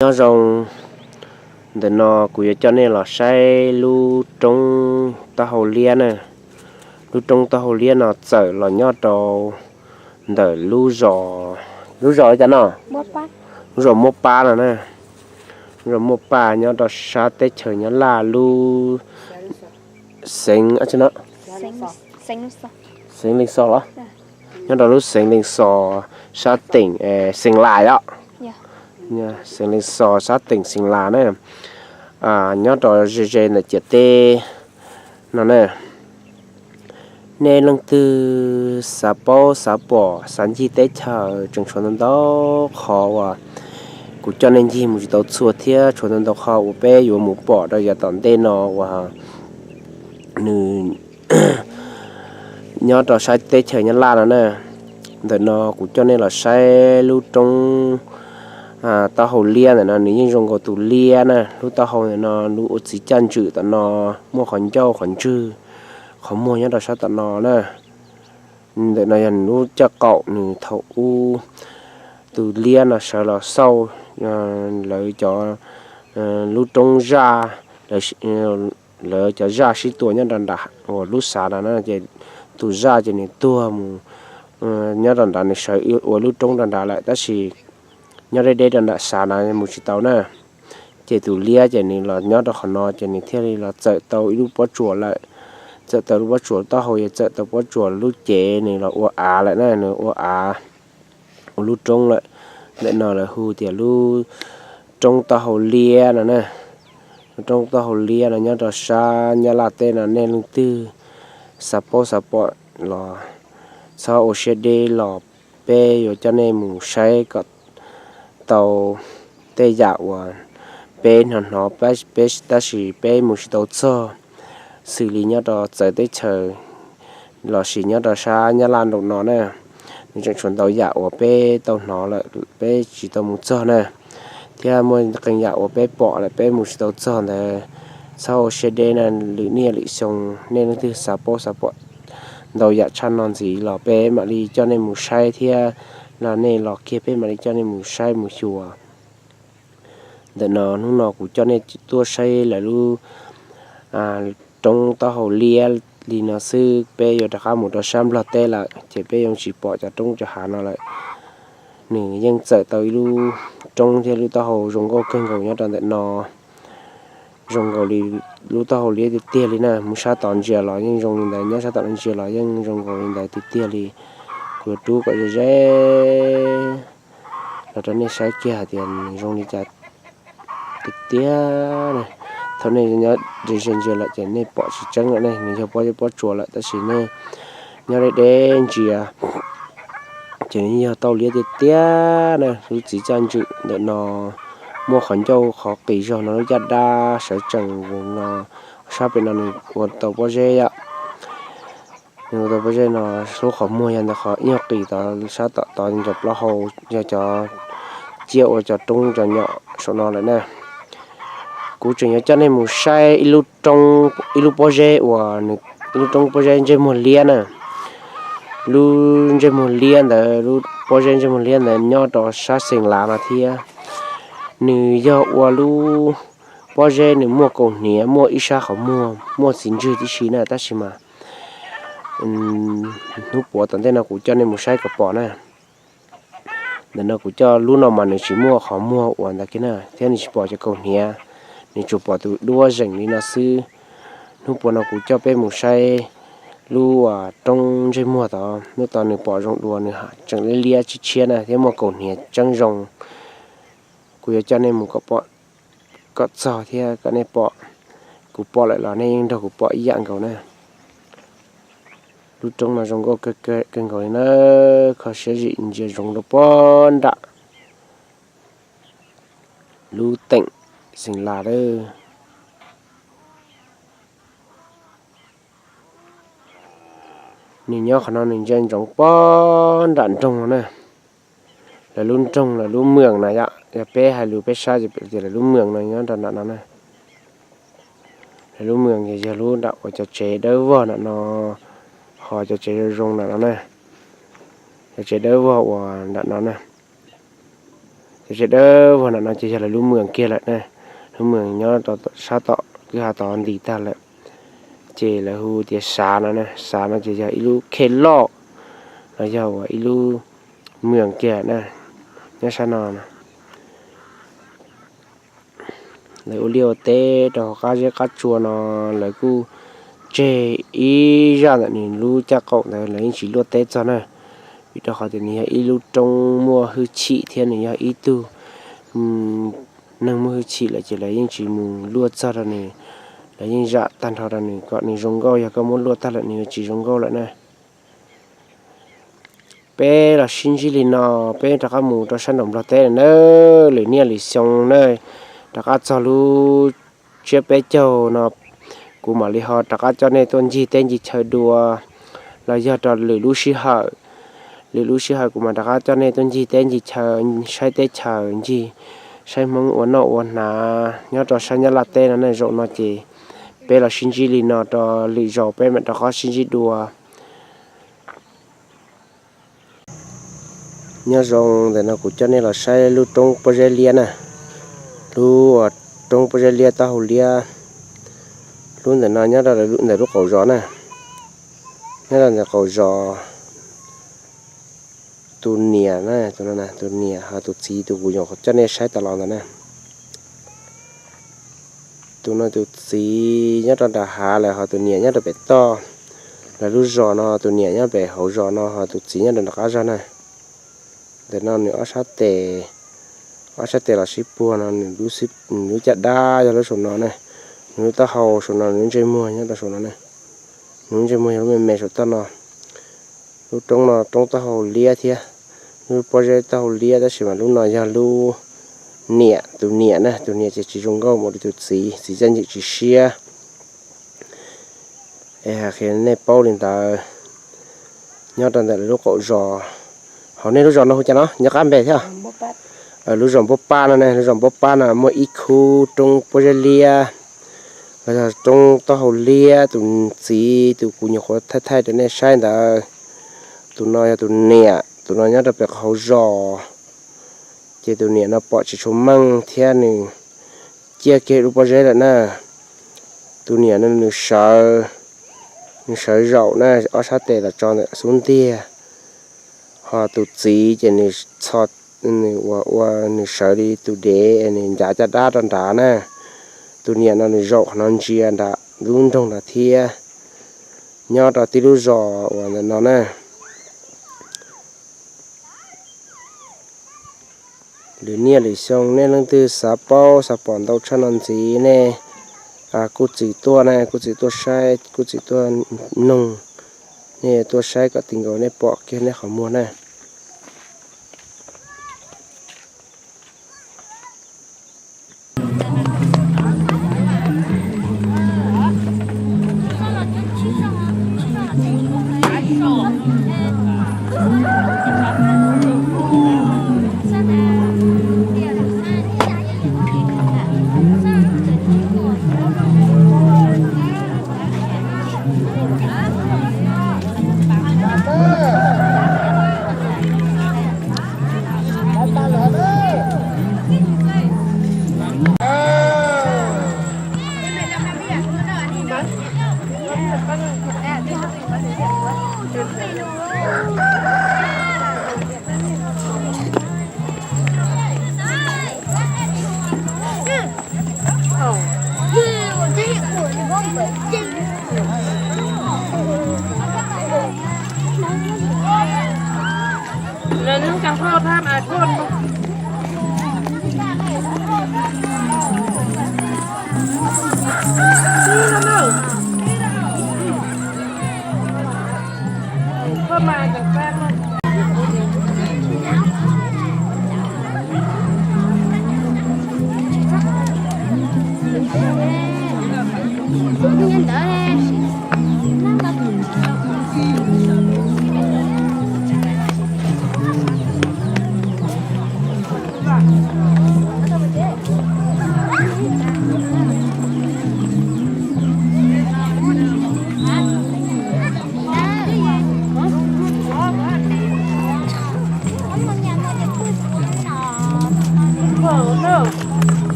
Nyob zoo, ntawm no kuv yuav coj nej los saib lub roob taub hau liab na. Lub roob taub hau liab no txawm los nyob rau ntawm lub zos, lub zos li cas no? Lub zos Muab Pab no na. Lub zos Muab Pab nyob rau sab teb chaws Nyab Laj lub xeev, xeev Leej Xos los? Nyob rau lub xeev Leej Xos sab teem Xeem Las os. Xeev Leej Xos sab teem Xeem Las na. Nyob rau ze ze ntawm ciam teb no na. Nej leej twg xav paub xav pom xav ncig teb chaws tseem tshuav ntau ntau qhov uas kuv coj nej ncig mus tsis tau txhua thiab tshuav ntau ntau qhov uas peb yuav mus pom rau yav tom ntej no uas nws nyob rau sab teb chaws Nyab Laj no na. Ntawm no kuv coj nej los saib lub roob taub hau liab ntawm no, nws yeej zoo nkaus tus liab na. Lub taub hau ntawm no lub ua txiv caj ntswm tom no, muaj qhov ncauj qhov ntswg qhov muag nyob rau sab tom no na. Ntawm no yog lub caj qaum nws thaum ub tus liab no sawv los xauj lawv cov lub roob zaj, lawv cov zaj sib tua nyob rau nram uas lub xav no na, ces tus zaj ces nws tuag mus nyob rau nrad, nws sawv ua lub roob rau nrad lawm, tab sis nyob deb deb rau nram xav no mus tsis tau na. Ces tus liab ces nws los nyob rau qhov no ces nws thiaj li los txawm tau ib lub pob tsuas lawm. Txawm tau lub pob tsuas taub hau, yog txawm tau pob tsuas lub cev, nws los ua av lawm na, nws ua av ua lub roob lawm. Ntawm no lawv hu tias lub roob taub hau liab no na. Lub roob taub hau liab no nyob rau sab Nyab Laj teb no, nej leej twg xav paub xav pom los txhob ua siab deb los peb yuav coj nej mus saib kom tau tej yam uas peb hnov hnov peb, tab sis peb mus tsis tau txog, xws li nyob rau txawv teb chaws lossis nyob rau sab Nyab Laj nraum no na. Nws tseem tshuav ntau yam uas peb tau hnov lawm peb tsis tau mus txog na, thiab muaj qee yam uas peb pom lawm peb mus tsis tau txog ntawd. Txhob ua siab deb na, lwm niaj lwm xyoo nej leej twg xav paub xav pom ntau yam tshaj no ntxiv los peb mam li coj nej mus saib thiab, los nej los kiag peb mam li coj nej mus saib mus xyuas. Ntawm no hnub no kuv coj nej tuaj saib lawv lub roob taub hau liab li no xwb, peb yuav rov qab mus rau sab Nplog teb lawm ces peb yuav tsis pom cov roob cov hav no lawm. Nws yeej txawm tau ib lub roob thiab lub taub hau zoo nkauj kawg nkaus nyob rau ntawm no. Zoo nkaus li lub taub hau liab tiag tiag li na, mus sab tod ntsia los yeej zoo li ntawd, nyob sab tom no ntsia los yeej zoo nkaus li ntawd tiag tiag li. Kuv yuav rub kom ze ze los rau nej saib kiag hais tias nws zoo li cas tiag tiag na. Thaum nej nyob ze ze ntsia lawm ces nej pom tsis tseeb lawm ne, nws yog pob zeb pob tsuas lawm, tab sis nej nyob deb deb ntsia ces nws yog taub hau liab tiag tiag na. Lub txiv caj ntswm ntawm no muaj qhov ncauj qhov qis zog no, lub caj dab sawv tsees no, sab pem no nws ua tau pob zeb yom. Nws ua tau pob zeb no, lub qhov muag yog ntawm qhov ib nyuag qis tod, sab tom tod ncov plaub hau yog cov ciaj ua cov roob cov nyom saum no lawm na. Kuv tseem yuav coj nej mus saib ib lub roob, ib lub pob zeb uas nws, ib lub roob pob zeb ntsej muag liab na. Lub ntsej muag liab ntawd, lub pob zeb ntsej muag liab ntawd nyob rau sab Xeem Lav no thiab. Nws yog ua lub pob zeb nws muaj kaus hniav, muaj ib sab qhov muag, muaj txiv ntswg tib si na, tab sis mas hnub puav tom ntej no kuv coj nej mus saib kom pom na. Ntawm no kuv coj lub no mas nws tsis muaj qhov muag uas ntawd kiag na, thiab nws tsis pom cov kaus hniav, nws tsuas pom tus duab zeem li no xwb. Hnub puav no kuv coj peb mus saib lub roob ntsej muag tod, hnub tod nws pom zoo dua, nws tseem liab liab tshiab tshiab na thiab muaj kaus hniav tseeb zoo. Kuv yuav coj nej mus kom txog thiab kom nej pom. Kuv pom lawm los nej yeej nrog kuv pom ib yam nkaus na. Lub roob no zoo nkauj kawg nkaus li na, kho siab zim ntsia zoov rau puag nram lub teem Xeem Las lawm. Nws nyob qhov no nws ntsia ntsoov puag nram nroog no na. Lawv lub nroog, lawv lub mweem no yom, yog peb hais lus peb sab ces tias lawv lub mweem no nyob nram no na. Lawv lub mweem ces yog lub nram uas cov tsev dawb vog nram no, ho cov tsev zoo zoo nram no na. Cov tsev dawb vog uas nram no na. Zaj dawb vog no ces yog lawv lub mws kiag lawm na, lub mws nyob sab tom kwj ha tod nti tag lawm. Ces lawv hu tias Sav no na, Sav no ces yog ib lub khej loj los yog ua ib lub mws kiag na, nyob sab no. Lawv ua liaj ua teb rau hauv qab zeb qab tsua no, lawv kuj tseg ib zaj ntawm nws lub caj qaum ntawd lawv yeej tsis luaj teb txog na, vim rau qhov tias nws yog ib lub roob muaj hwj chim thiab nws yog ib tug neeg muaj hwj chim lawm ces lawv yeej tsis mus luaj txog rau nws, lawv yeej zam tag nrho rau nws kom nws zoo nkauj, yog koj muab luaj tag lawm nws yuav tsis zoo nkauj lawm na. Peb los sib ntsib li no, peb rov qab mus rau sab nraum Nplog teb lawm na, lwm niaj lwm xyoo na, rov qab txog lub tsiab peb caug no, kuv mam li ho rov qab coj nej tuaj ncig teb ncig chaw dua, los yog rau lwm lub sij hawm, lwm lub sij hawm kuv mam rov qab coj nej tuaj ncig teb ncig chaw, saib teb chaws ncig, saib Hmoob ua noj ua hnav nyob rau sab Nyab Laj teb no ne. Zaum no ces peb los sib ntsib li no, rau lwm zaus peb mam rov qab sib ntsib dua. Nyob zoo, ntawm no kuv coj nej los saib lub roob pob zeb liab na, lub roob pob zeb liab taub hau liab. Lub ntawm no nyob rau ntawm lub qaum zos na, nyob rau ntawm qaum zos. Tus niam na, tus niam ho tus txiv tus kuv nyuam qhuav coj nej saib tas los ntawd na. Tus no tus txiv nyob rau nram hav lawm ho tus niam nyob rau pem toj. Lawv lub zos no tus niam nyob pem hauv zos no ho tus txiv nyob rau nram qab zos na. Ntawm no nws ob sab tes, ob sab tes los sib puag no, nws lub caj dab yog lub saum no na, nws lub taub hau saum no, nws lub ntsej muag nyob rau saum no na, nws lub ntsej muag yog lub me me saum toj no. Lub roob no roob taub hau liab thiab, lub pob zeb taub hau liab, tab sis mas lub no yog lub niam, tus niam na, tus niam ces tsis zoo nkauj mus li tus txiv, txiv txawj ncim tsis siab. Es hais qhia nej paub li ntawd. Nyob rau ntawm lub qaum zos, hauv nej lub zos no hu cas no nyob qab npe thiab? Lub zos Npub Pab no ne, lub zos Npub Pab no muaj ib khub roob pob zeb liab, los yog roob taub hau liab, tus txiv tus kuv nyuam qhuav thaij thaij rau nej saib ntawd. Tus no yog tus niam, tus no nyob rau pem hauv zos. Ces tus niam no pom tsis tshua meej thiab nws ciaj kiag lub pob zeb lawm na. Tus niam no nws sawv, nws sawv zaum na, ob sab tes los tso ntawm xub ntiag. Ho tus txiv ces nws txho, nws ua ua nws sawv li tus dev, nws ncav caj dab rau nrad na. Tus niam no nws zaum qhov no ntsia nram lub nroog nrad thiab, nyob rau tib lub zos uas ntawm no na. Lwm niaj lwm xyoo nej leej twg xav paub xav pom ntau tshaj no ntxiv nej kuj txwm tuaj na, kuj txwm tuaj saib, kuj txwm tuaj noog, nej tuaj saib kom ti nkaus nej pom kiag nej qhov muag na.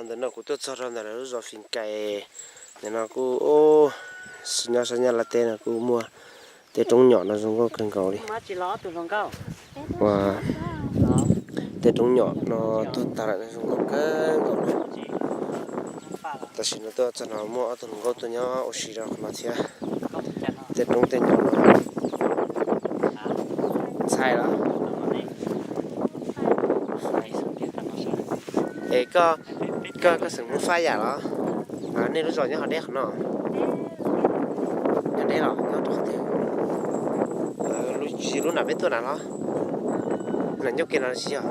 Ntawm no kuv tuaj txog rau ntawm lawv lub zos Fis Kais. Ntawm no kuj, nyob sab Nyab Laj teb no kuj muaj tej roob nyom no zoo nkauj kawg nkaus li. Ua, tej roob nyom no tuag tag lawm no zoo nkauj kawg nkaus li. Tam sim no tuaj txog no muaj ob tug hluas nkauj tuaj nyob ua si rau qhov no thiab. Tej roob tej nyom no ntxhais los. Es koj, koj xeem Hmoob Fab yam los? Nej lub zos nyob ho deb qhov no? Nyob deb los nyob rau qhov twg? Tsis yog lub nram peb tuaj na los? Nram ncauj ke no tsis yog?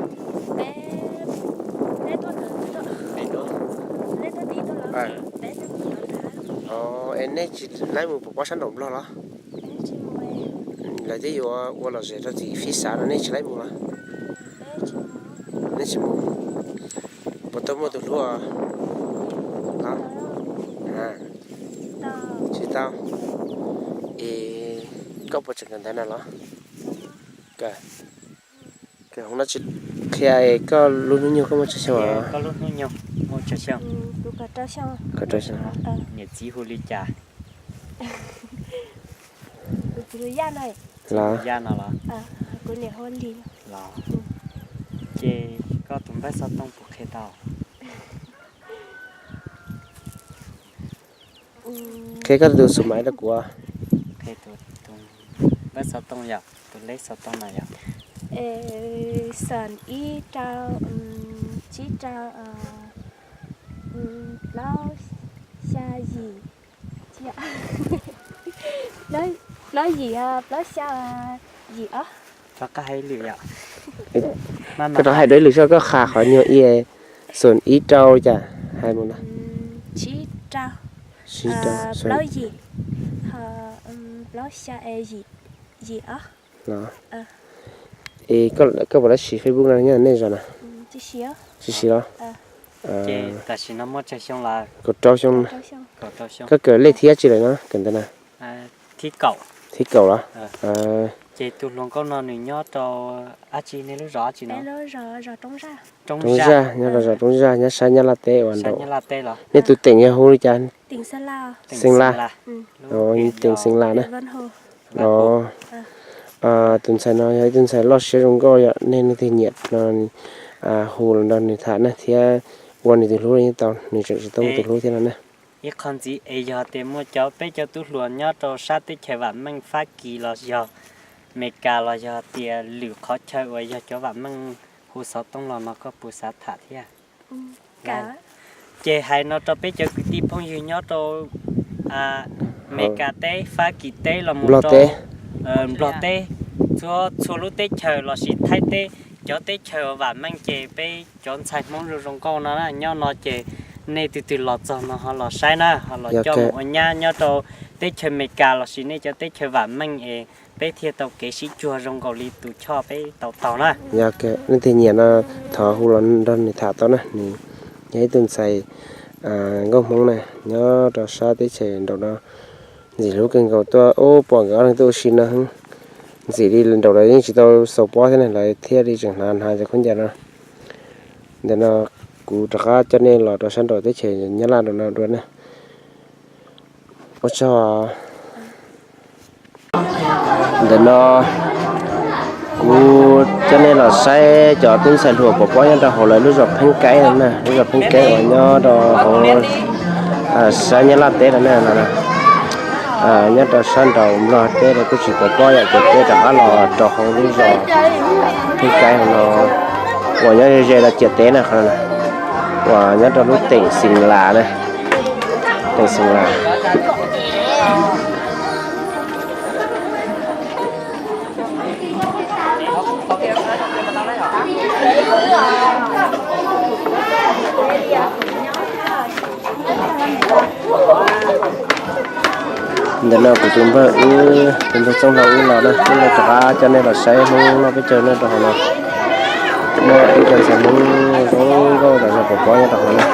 Es nej tsis laib mus pov pob sab nraum Nplog los? Lawv twb yuav ua lom zem rau txim Fib Xav no nej tsis laib mus los? Nej tsis mus? Puas tau muaj tus hlub? Tsis tau. Es koj puas tseem kawm ntawv na los? Kawm hoob no tsis qhia. Koj lub hnub nyoog koj muaj tsawg xyoo? Niam txiv hu li cas? Los, ces koj tus npawb xov tooj puas qhia tau? Qhia koj tus xub maiv rau kuv. Npawb xov tooj yom, tus leb xov tooj no yom. Xoom ib rau, tsib rau, plaub xya yim, plaub yim, plaub xya yim ob. Koj rov hais dua ib lwm soj, koj qha qhov nyuag i, xoom ib rau cas hais mus no. Tsib rau, plaub yim, plaub xya, yim ob. Es koj puas lab siv Facebook no nyob nej zos na? Tsis siv los? Kaum rau xyoo. Koj kawm lej thib dab tsi lawm no, kawm ntawv na? Thib kaum los? Ces tus hluas nkauj no nws nyob rau dab tsi, nej lub zos dab tsi no? Roob Zaj, nyob rau zos Roob Zaj, nyob sab Nyab Laj teb uas nraud. Nej tus teem yog hu li cas? Xeev Las. Teem Xeev Las na. Tus ntxhais no yog ib tug ntxhais loj siab zoo nkauj, yog nej leej twg nyiam no hu los nrog nws tham na thiab ua nws tus hlub yeej tau, nws tseem tsis tau muaj tus hlub thiab no na. Ib qho ntxiv es yog tias muaj cov, peb cov tub hluas nyob rau sab teb chaws vam meej Fab Kis los yog Mes Kas los yog tias lwm qhov chaw uas yog cov vam meej hu xov tooj los no koj puas xav tham thiab? Ces hais no rau peb cov kwv tij phooj ywg nyob rau Mes Kas teb, Fab Kis teb los mus rau Nplog teb, txhua txhua lub teb chaws lossis Thaib teb, cov teb chaws vam meej ces peb cov ntxhais Hmoob zoo zoo nkauj no na nyob no ces nej twg twg los txog no ho los saib na, ho los coj mus ua nyab nyob rau teb chaws Mes Kas lossis nej cov teb chaws vam meej es peb thiaj tau kev sib cuag zoo nkaus li tus choj peb tau taug na. Yog leej twg nyiam no thov hu los nrog nws tham tau na, nws yog ib tug ntxhais nkauj Hmoob na, nyob rau sab teb chaws nraum no, ntxim hlub kawg nkaus, tuaj ub pom nkawd ob leeg tuaj ua si no, ntxim li nraum lawv yeej tsis tau xaus pob thiab na, lawv thiaj li tseem hnav hnav cov khaub ncaws no. Ntawm no kuv rov qab coj nej los rau sab nraum teb chaws Nyab Laj nraum no dua na. Ua tsaug. Ntawm no kuv coj nej los saib cov tub ntxhais hluas pov pob nyob rau hauv lawv lub zos Pheeb Kaib no na, lub zos Pheeb Kaib uas nyob rau hauv sab Nyab Laj teb no na. Nyob rau sab nraud Nplog teb los kuj tsis pom pob yom, ces peb rov qab los rau hauv lub zos Thoob Kaib hauv no uas nyob ze ze rau ciam teb na, qhov no uas nyob rau lub teem Xeem Las na, teem Xeem Las. Ntawm no kuv tus npawg wb, tus npawg Txooj Hlau wb los na, wb los rov qab coj nej los saib Hmoob noj peb caug nyob rau hauv no. Muaj ib co ntxhais Hmoob zoo nkauj tas zog pom pob nyob rau hauv na.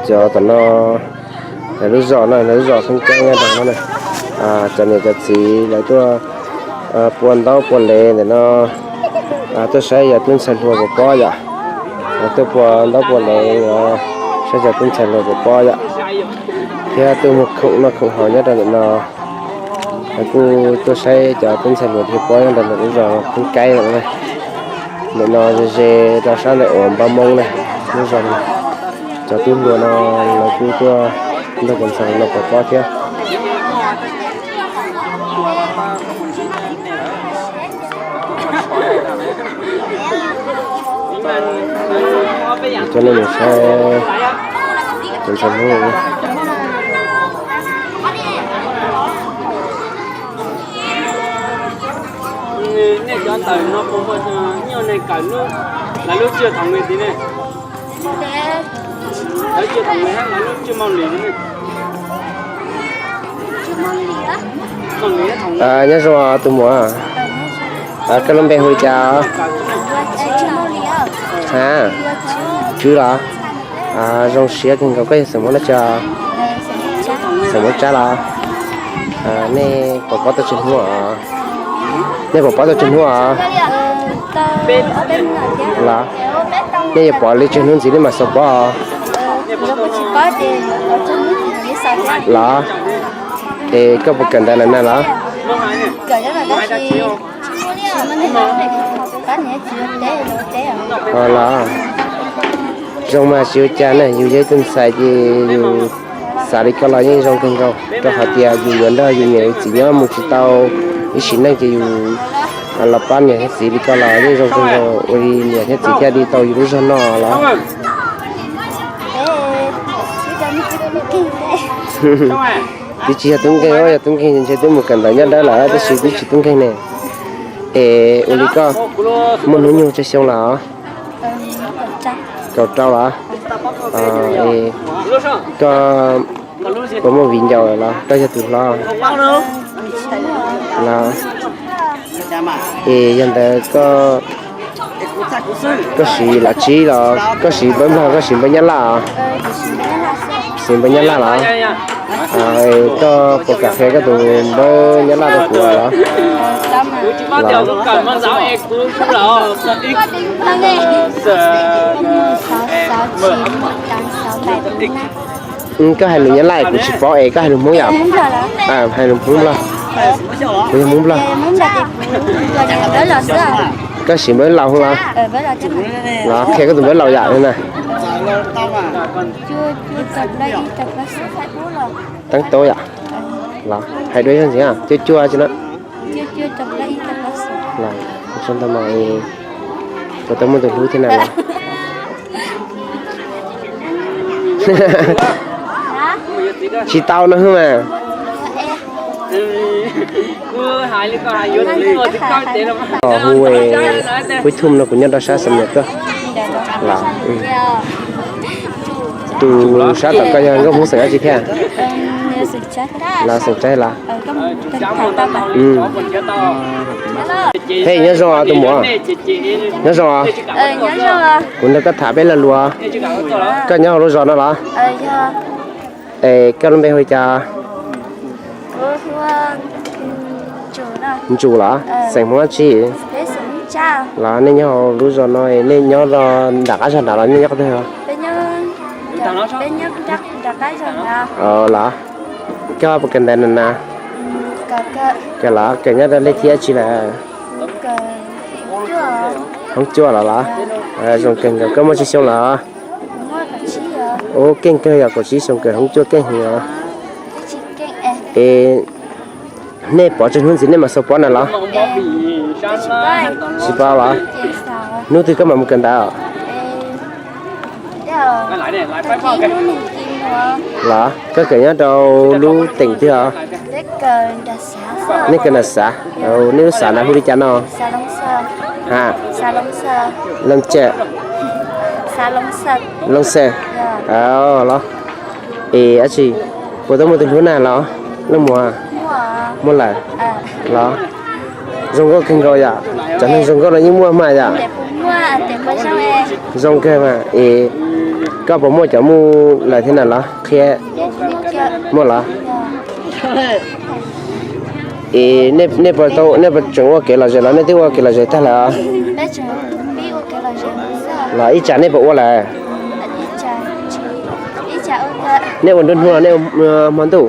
Cov tom no, lawv lub zos no, lawv lub zos Thoob Kaib nyob rau no na. Cov niam cov txiv lawv tuaj pua ntaub pua lev ntawm no, tuaj saib yog tub ntxhais hluas pom pob yom. Lawv tuaj pua ntaub pua lev saib cov tub ntxhais hluas pom pob yom, thiab tuaj muag khoom noj khoom haus nyob rau ntawm no. Lawv kuj tuaj saib cov tub ntxhais hluas pom pob nyob rau ntawm lub zos Thoob Kaib no. Ntawm no ze ze rau sab ntawm uas npab Hmoob na, lub zos no. Cov tub hluas no lawv kuj tuaj nrog cov ntxhais hluas no pom pob thiab. Cov no mus saib cov ntxhais Hmoob. Nej cov ntawm no puas muaj ib nyuag neeg kawm lub, lawv lub tswj thoom li tid ne? Lawv tswj thoom li, lawv lub tswj Moos Lis li ne? Nyob zoo tus muam, koj lub npe hu li cas? Ha, Tswb los? Zoo siab kawg nkaus, koj yog xeem Hmoob dab tsi? Xeem Hmoob Tsab los? Nej pom pob tau tsawg hnub os? Nej pom pob tau tsawg hnub os? Los, nej yuav pom li tsawg hnub ntxiv nej mam xaus pob los? Es koj puas kawm ntawv lawm na los? Los, zoo mas tsis ua cas na, yus yog ib tug ntxhais ces yus xav li koj los yeej zoo kawg nkaus, rau qhov tias yus yuav nrog yus niam yus txiv nyob mus tsis tau ib sim neej ces yus los pab niam thiab txiv li koj los yeej zoo kawg nkaus, ua li niam thiab txiv thiaj li tau yus lub zog noj los. Twb tsis yog tub nkeeg, yog tub nkeeg ntshe twb mus kawm ntawv nyob dawb lawm tab sis twb tsis tub nkeeg ne. Es ua li koj muaj hnub nyoog tsawg xyoo lawm? Kaum rau los? Koj puas muaj viv ncaus lawm los? Koj yog tus hlob los? Es yog ntawd koj siv lav tsib los koj siv npawb Nplog, koj siv npawb Nyab Laj? Siv npawb Nyab Laj los? Koj puas kam qhia koj tus npawb Nyab Laj rau kuv los? Koj hais lus Nyab Laj kuv tsis paub es koj hais lus Hmoob yom? Hais lus Hmoob Nplog. Kuv yog Hmoob Nplog. Koj siv npawb Laus los? Los qhia koj tus npawb Laus yam na. Teeb tau yom? Los hais dua ib zaug ntxiv, cuaj cuaj tsi na. Los, ua tsaug ntau mas, puas tau muaj tus hlub thiab na los? Tsis tau no mas. Hu, pub thum no kuv nyob rau sab Xam Nuam tuaj. Los, tus sab tom koj yog nkauj Hmoob xeem dab tsi thiab? Los xeem Tsaib los? Peb nyob zoo tus muam. Nyob zoo. Kuv nrog koj tham peb lo lus. Koj nyob hauv lub zos no los? Es koj lub npe hu li cas? Ntsum los? Xeem Hmoob dab tsi? Los nej nyob hauv lub zos no, nej nyob nram qab zog nrad los nej nyob qhov twg? Los, koj puas kawm ntawv na? Kawm los, kawm nyob rau leej thib dab tsi lawm? Hoob cuaj los los? Zoo kawg nkaus, koj muaj tsawg xyoo lawm? Ub, keej kawg yog kaum tsib xyoo, kawm hoob cuaj keej heev os. Es nej pov tsawg hnub ntxiv nej mam xaus pob na los? Tsis paub los? Hnub twg koj mam mus kawm ntawv? Los, koj kawm nyob rau lub teem twg os? Nej kawm nram xav. Nej lub xav na hu li cas no? Ha, Loos Tsawm. Loos Xawm. Los, es dab tsi, puas tau muaj tus hlub na los? Leej muam, muaj lawm los? Zoo nkauj kawg nkaus yom, cov neeg zoo nkauj no yeej muaj mas yom. Zoo kawg mas, es koj puas muaj cov muj lawm thiab na los? Qhia, muaj los? Es nej puas tau, nej puas tseem ua kev lom zem los nej twb ua kev lom zem tag lawm? Los ib tsam nej puas ua lawm? Nej ua nruab hnub los nej ua hmo ntuj?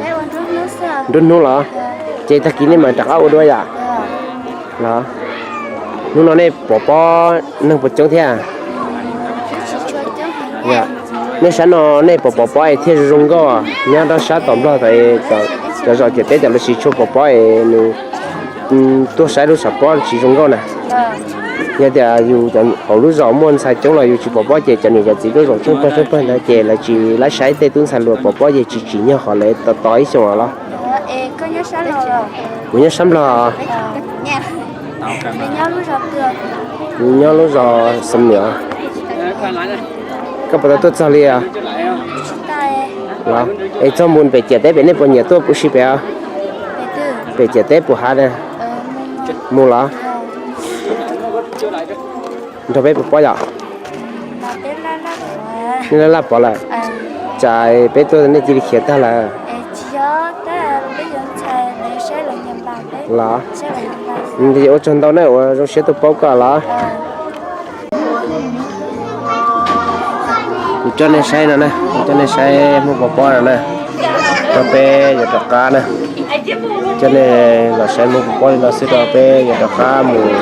Nruab hnub los? Ces tag kis nej mam rov qab ua dua yom? Los, hnub no nej pov pob neeg puas coob thiab? Nej sab no nej pov pov pob es thiaj zoo zoo nkauj, nyob rau sab tom Nplog tom, cov zos ciam teb cov lawv tsis tshua pov pob es nws tuaj saib lub tshav pob tsis zoo nkauj na. Yog tias yus hauv lub zos muaj ntxhais coob los yus tsis pov pob ces cov niam cov txiv tuaj zaum tsheej pawg tsheej pawg ntawd ces lawv tsis laib saib tej tub ntxhais hluas pov pob ces tsis tsim nyog qhov lawv tos tos ib xyoos los. Kuv nyob sab Nplog. Kuv nyob lub zos Xam Nuam. Koj puas tau tuaj txog li os? Los, es txog mus pem ciam teb pem nej puas nyiam tuaj pub si pem os? Pem ciam teb puas hav na? Mus los? Nrog peb pov pob yom? Nej laj laj pov lawm. Cas peb tuaj nej cia li khiav tag lawm? Los, ua tsaug ntau na uas zoo siab tuaj paub koj los. Kuv coj nej saib no na, kuv coj nej saib Hmoob pov pob no na. Rau peb yuav rov qab na, coj nej los saib Hmoob pov pob li no xwb rau peb yuav rov qab mus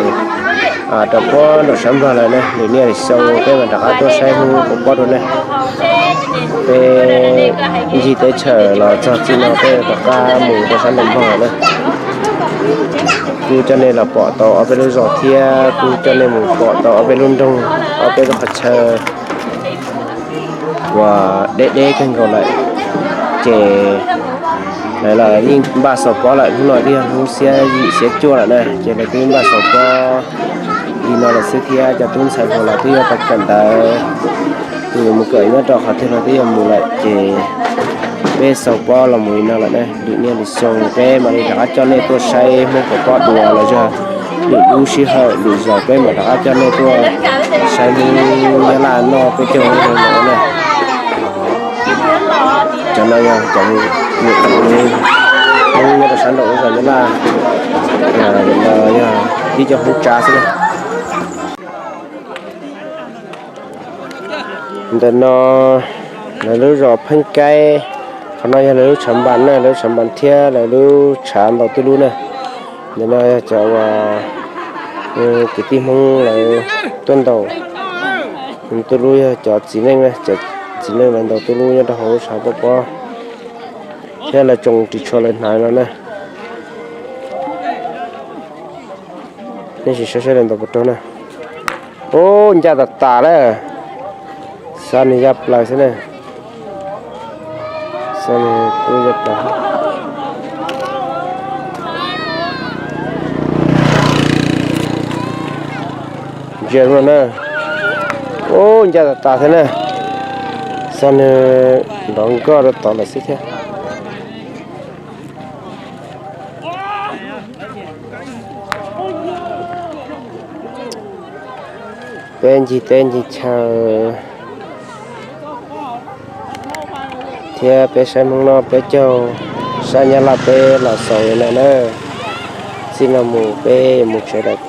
rau puag nram sab Nplog lawm na. Lwm niaj lwm xyoo peb mam rov qab tuaj saib Hmoob pov pob dua na. Peb ncig teb chaws los txog txij no peb rov qab mus rau sab nram Nplog lawm na. Kuv coj nej los pom tau ob peb lub zos thiab kuv coj nej mus pom tau ob peb lub nroog, ob peb lub qhov chaw uas deb deb kawg nkaus lawm. Ces lawv los yeej npaj xaus pob lawm, hnub no twb yog hnub xiab yim xiab cuaj lawm na, ces lawv twb npaj xaus pob li no lawm xwb thiab cov tub ntxhais hluas los twb yuav tau kawm ntawv, tus mus kawm nyob rau qhov twg los twb yuav mus lawm ces peb xaus pob los mus li no lawm na. Lwm niaj lwm xyoo peb mam li rov qab coj nej tuaj saib Hmoob pov pob dua los yog lwm lub sij hawm lwm zaus peb mam rov qab coj nej tuaj saib Hmoob Nyab Laj noj peb caug hmoob no na. Cov no yog cov Hmoob nyob rau sab nraum lub zos Nyab Laj, no yog ib co Hmoob tsav xwb na. Ntawm no lawv lub zos Pheej Kaib, qhov no yog lawv lub tshav npas na, lawv lub tshav npas thiab lawv lub tshav ntaus tuj lub na. Ntawm no yog cov uas kwv tij Hmoob lawv tuaj ntaus tuj lub, yog cov txiv neej na, cov txiv neej lawv ntaus tuj lub nyob rau hauv lub tshav pob pob. Lawv tsoom ris tsho lawv hnav no na. Nej sim saib saib lawv ntau puas raug na. Ub, ncaj tas tas lawm. Xav nws yaj plaws xwb na. Xav nws tub yaj plaws. Ntsia no na. Ub, ncaj tas tas thiab na. Xav nws nrov nkoj rau tod lawm xwb thiab. Peb ncig teb ncig chaw thiab peb saib Hmoob noj peb caug, saib Nyab Laj peb los xaus no na. Txij no mus peb yuav mus tsev lawm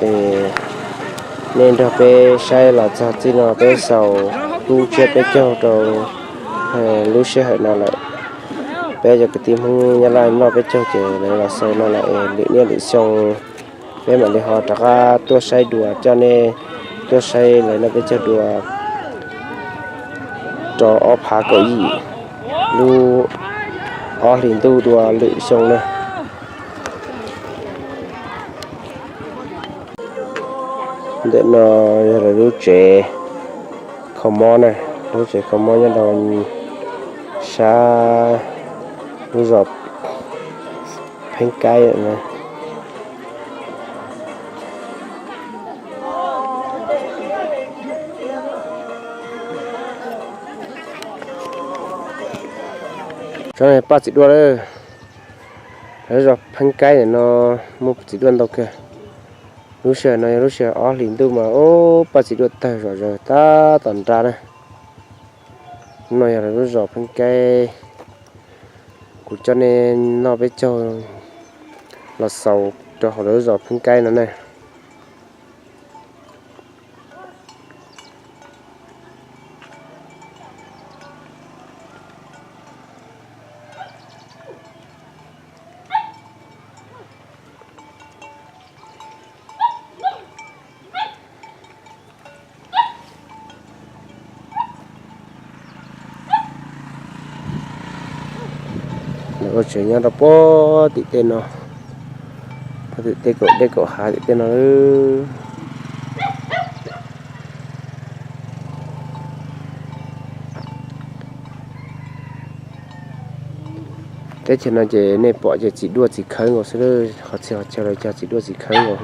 es nej nrog peb saib los txog txij no peb xaus lub tsiab peb caug rau lub sij hawm no lawm. Peb cov kwv tij Hmoob Nyab Laj noj peb caug ces lawv los xaus no lawm es lwm niaj lwm xyoo peb mam li ho rov qab tuaj saib dua, coj nej tuaj saib lawv noj peb caug dua rau ob phav kaum yim lub ob hlis ntuj dua lwm xyoo na. Ntawm no yog lawv lub tsev kho mob na, lub tsev kho mob nyob rau sab lub zos Pheeb Kaib na. Tsob no paj txiv duaj lawm. Lawv zos Pheeb Kaib no muaj txiv duaj ntau kawg. Lub sij hawm no yog lub sij hawm ob hlis ntuj mas ub, paj txiv duaj tawg zom zaws tab tom nra na. No yog lawv lub zos Pheeb Kaib. Kuv coj nej noj peb caug los xaus rau hauv lawv lub zos Pheeb Kaib no na. Lawv ua tsev nyob rau puag tim tej no, puag tim tej kaum dej kaum hav tim tej no. Teb chaws no ces nej pom ces txiv duaj txiv khawb nkaus xwb, qhov txhia qhov chaw los cog txiv duaj txiv khawb nkaus.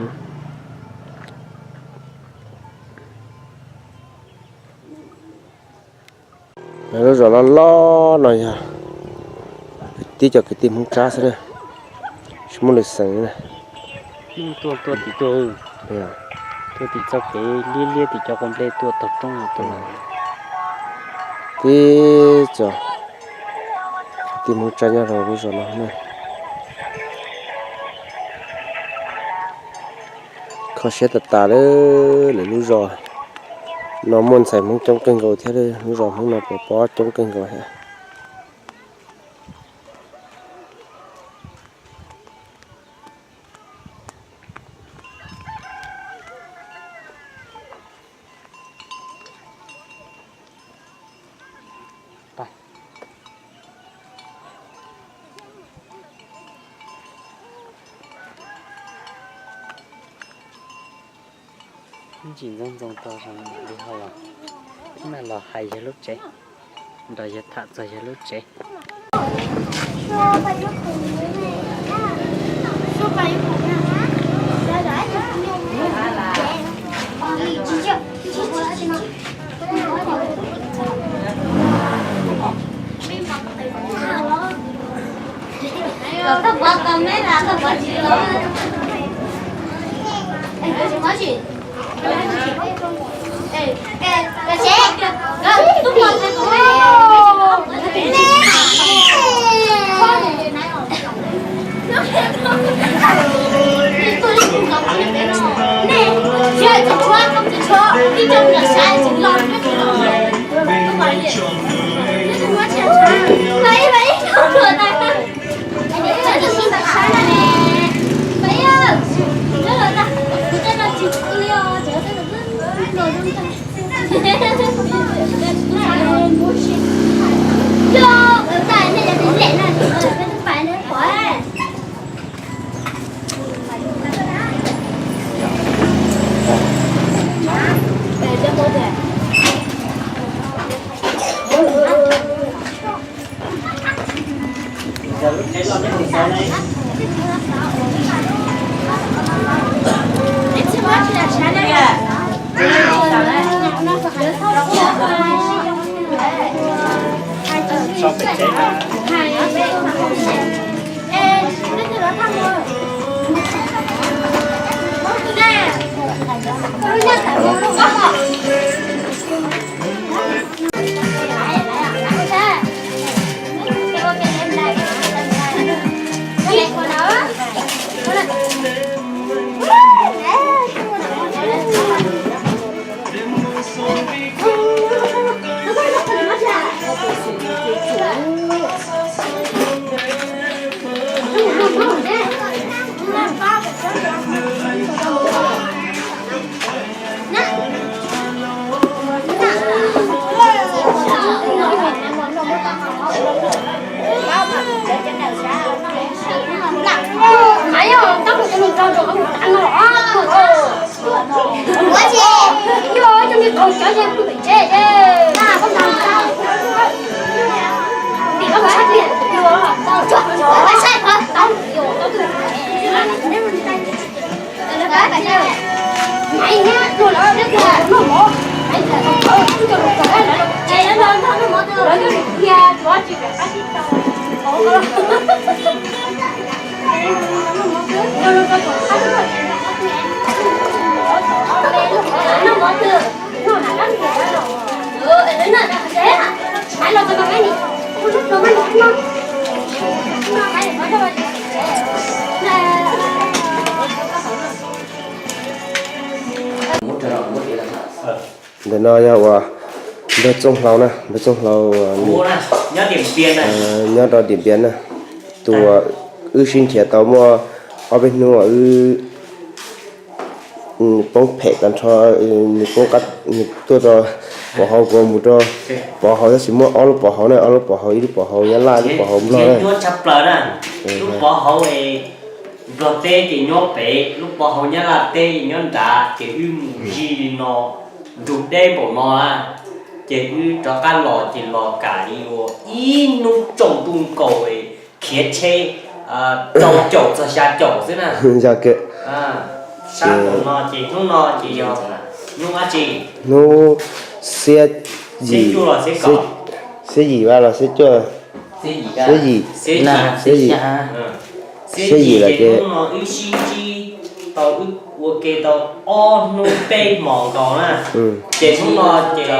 Lawv lub zos loj loj no yog tib cov kwv tij Hmoob Tsab xwb na, tsis muaj lwm xeem na. Tuaj, tuaj tim, tuaj tim txoj kev liab liab tim cov qos nplej tuaj tog roob tuaj. Tib cov kwv tij Hmoob Tsab nyob rau lub zos no na. Kho siab tas tas lawm, lawv lub zos no muaj ntxhais Hmoob coob kawg nkaus thiab, lub zos Hmoob no pov pob coob kawg nkaus thiab. Ntsis ntxoov ntxoo tau zoo li ho los, hnub no los hais yawg lub tsev, nrog yawg tham txog yawg lub tsev. Ntawm no yog uas npawg Txooj Hlau na, npawg Txooj Hlau nyob rau Diam Npias na. Tus uas wb sib nrhiav tau muaj ob peb hnub uas wb poob phem tag nrho, nws poob qab, nws tuaj rau pov hauv, kuv mus rau pov hauv, tab sis muaj ob lub pov hauv na, ob lub pov hauv, ib lub pov hauv Nyab Laj, ib lub pov hauv Nplog na. Lub pov hauv Nplog teb ces nyob pem, lub pov hauv Nyab Laj teb nyob nrad, ces wb mus zij li no, ntug deb npaum no na, ces wb rov qab los ces los kam li uas ib hnub tsaus ntuj nkaus khiav tsheb rau caum txog xya caum xwb na. Sab npaum no ces hnub no ces yog hnub dab tsi? Hnub xiab yim, xiab yim vas los xiab cuaj, xiab yim, xiab yim, xiab yim lawm ces hnub no wb sib ntsib tau, wb ua ke tau ob hnub peb hmos nkaus na. Ces hnub no ces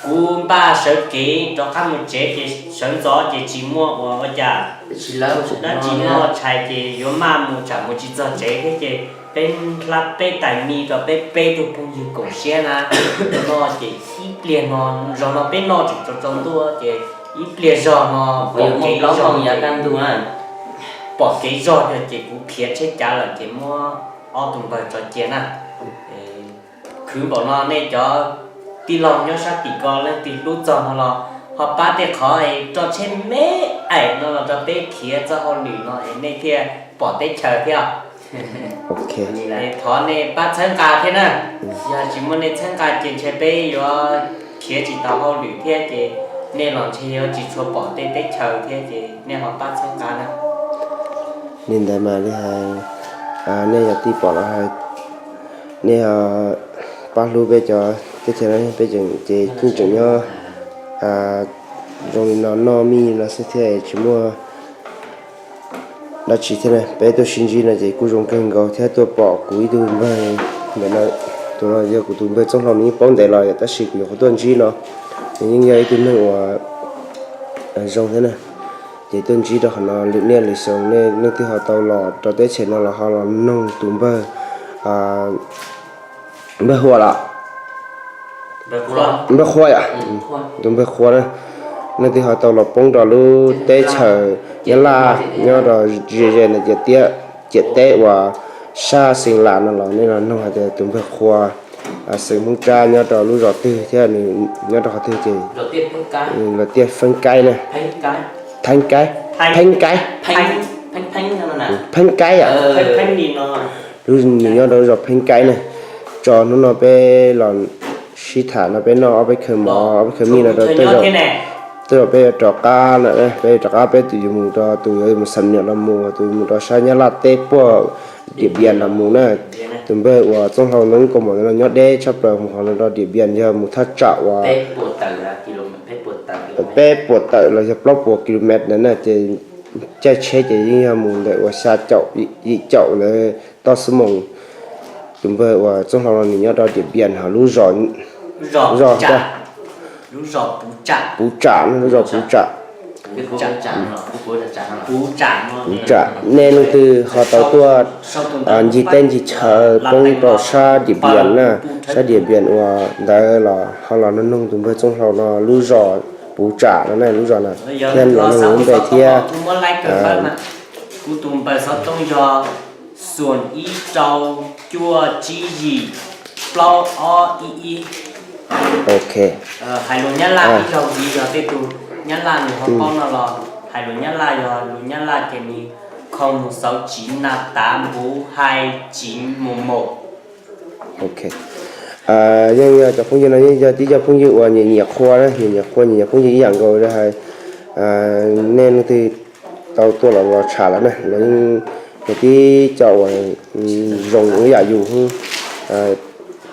kuv npaj sawv kev rov qab mus tsev ces sawv ntxov ces tsis muaj ua ua cas, dab tsi noj tshais ces yuav maj mus tsam mus tsis txog tsev thiab ces peb hlab peb tais mi rau peb peb tug phooj ywg koom siab na. No ces ib pliag no, zog no peb noj tseem tsaus tsaus ntuj ces ib pliag zog no pom kev zog, pom kev zog ces kuv khiav tsheb cav lawm ces muab ob tug npawg tso cia na. Khwv npaum no nej cov tij laug nyob sab tim ko leej twg hlub txog no los ho pab tej qhov rau tsheb me aim no los rau peb khiav txoj hauj lwm no es nej thiaj pom teb chaws thiab. Thov nej pab txhawb nqa thiab na. Yog tsis muaj nej txhawb nqa ces ntshe peb yuav khiav tsis tau hauj lwm thiab ces nej los ntshe yuav tsis tshua pom tej teb chaws thiab ces nej ho pab txhawb nqa na. Li ntawd mas li hais, nej yog tij pom los hais, nej pab hlub peb cov teb chaws no, peb ces kuj tseem nyob zoo li no, noj mij no xwb thiab tsis muaj dab tsi thiab na. Peb tuaj sib ntsib no ces kuj zoo kawg nkaus thiab tuaj pom kuv ib tug npawg ntawm no, tus no yog kuv tus npawg Txooj Hlau, nws yeej paub ntev los yom, tab sis kuv nyuam qhuav tuaj ntsib no, nws yeej yog ib tug neeg uas zoo thiab na. Ces tuaj ntsib rau qhov no lwm niaj lwm xyoo nej leej twg ho tau los rau teb chaws no los ho los noog tus npawg, npawg Hua los, npawg Qhua yom, tus npawg Qhua na, leej twg ho tau los poob rau lub teb chaws Nyab Laj nyob rau ze ze ntawd, ciam teb, ciam teb uas sab Xeev Las no los nej los noog hais tias tus npawg Qhua, xeem Hmoob Tsab nyob rau lub zos twg thiab nws nyob rau qhov twg ces, Los Tiaj Feeb Kaib na, Pheeb Kaib, Pheeb Kaib, Pheeb Kaib yom, lub nws nyob rau lub zos Pheeb Kaib na. Tso hnub no peb los sib tham no peb noj ob peb khaw mov ob peb khaw mij no rau tej zaum, tej zaum peb yuav rov qab na, peb yuav rov qab, peb tus yuav mus rau, tus yuav mus xam niam los mus, tus yuav mus rau sab Nyab Laj teb puag Diam Npias los mus na. Tus npawg uas Txooj Hlau ntawd kaus mom ntawd no nyob deb tshaj plaws mus qhov no rau Diam Npias yog mus thaj tsam uas peb puas tawm los yog plaub puas kilomev ntawd na, ces caij tsheb ces yeej yog mus ntawm uas xya caum yim caum ntawd toj xub moos. Tus npawg uas Txooj Hlau no nws nyob rau Diam Npias ho lub zos, zos, Puv Tsam, lub zos Puv Tsam. Puv Tsam, nej leej twg ho tau tuaj ncig teb ncig chaw poob rau sab Diam Npias na, sab Diam Npias uas ntawd los ho los noog tus npawg Txooj Hlau no lub zos Puv Tsam no na, lub zos no thiab los noog lub npe thiab. Kuv tus npawg xov tooj yog xoom ib rau cuaj tsib yim plaub ob ib ib. Ok. Hais lus Nyab Laj ib zaug, yog tej tug Nyab Laj nws ho paub no los hais lus Nyab Laj, yog lus Nyab Laj ces nws không một sáu chín năm tám bốn hai chín một một. Ok. Yeej yog cov phooj ywg no yeej yog tib co phooj ywg uas nyiam nyiam Qhua na, nyiam nyiam Qhua, nyiam nyiam phooj ywg ib yam nkaus li hais, nej leej twg tau tuaj los los tsham lawm na, los yeej Ces tib co uas zoo ib yam yus xwb,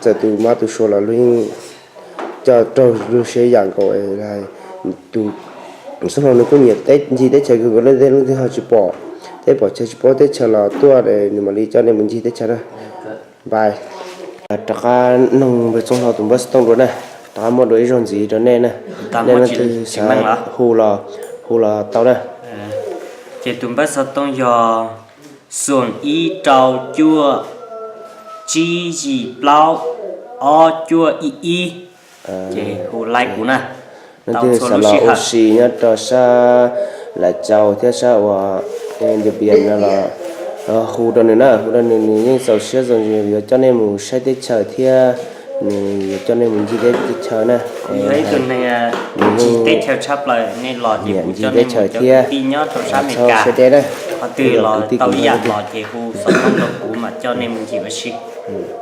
txawm tus mab tus suav los luag yeej coj raug luag siab yam nkaus. Tus txoj hlua nws kuj nyiam ncig teb chaws kawg nkaus, leej twg ho tsis pom, teb pom chaw tsis paub teb chaws los tuaj nws mam li coj nej mus ncig teb chaws na. Npais, rov qab noog npawg Txooj Hlau tus npawb xov tooj dua na, rov qab muab dua ib zaug ntxiv rau nej na. Nej leej twg xav hu los, hu los tau na. Ces tus npawb xov tooj yog xoom ib rau cuaj tsib yim plaub ob cuaj ib ib. Ces hu laij kuv na. Leej twg xav los ua si nyob rau sab Lav Caus thiab sab uas Ntias Pias no los hu rau nws na, hu rau nws, nws yeej txaus siab txaus ntsws yuav coj nej mus saib teb chaws thiab nws yuav coj nej mus ncig teb chaws na. Nws yeej teb chaws tshaj plaws, nej los ces kuv ncig teb chaws thiab. Txhob siab deb na, kwv tij kwv tij.